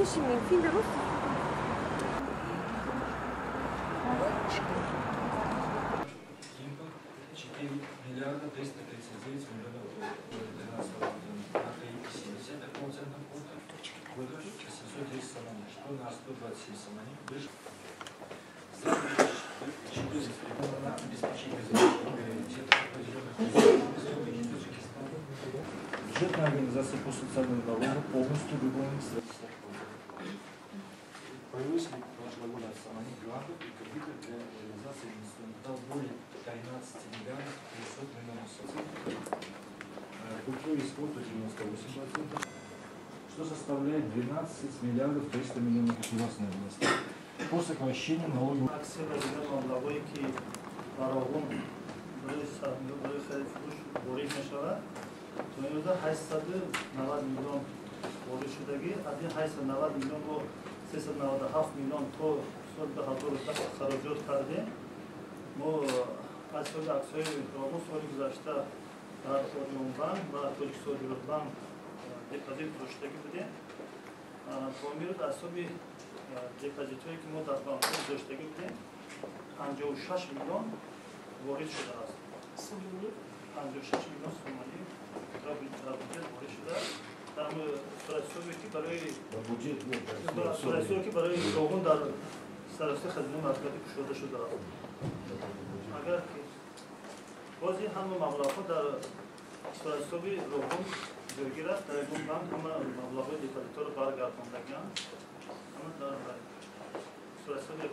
Минфин дуруст. Импорт 4 миллиарда 339 миллионов долларов. 2012 года на 3,7% пункта. Года 810 сомони, что на 127 сомони выше. За 2014 на обеспечение приоритетов определенных Республики Таджикистан. Бюджетная организация по социальному налогу полностью выполнит средства. Повысили прошлого года сомони грантов и кредитов для реализации инвестиционных дал более 13 миллиардов 300 миллионов сомони. Культуре и спорту 98%, что составляет 12 миллиардов 300 миллионов государственной власти. По сокращению налоговых Аксия маблағое ки ба Роғун барои хариду фурӯш ворид мешавад, то имрӯза 890 миллион ворид шудагӣ. Аз ин 890 миллион мо 397 миллион то соли 2010 хароҷот кардем. Мо аз ҳисоби аксияҳои Роғун соли гузашта дар Ориёнбанк ва Тоҷиксодиротбанк депозит гузоштагӣ будем. То имрӯз аз ҳисоби депозитҳое, ки мо дар банкҳо гузоштагӣ будем, 56 миллион ворид шудааст. 56 миллион сомонӣ дар буҷет ворид шудааст. Дар суратҳисобе, ки барои суратҳисобе, ки барои Роғун дар сарраси Хазинаи Марказӣ кушода шудааст, агар ки боз ин ҳама маблағҳо дар суратҳисоби Роғун ҷойгир аст, дар ягон банк ҳама маблағҳои депозитҳоро баргардондагианд, ҳама дар суратҳисоби.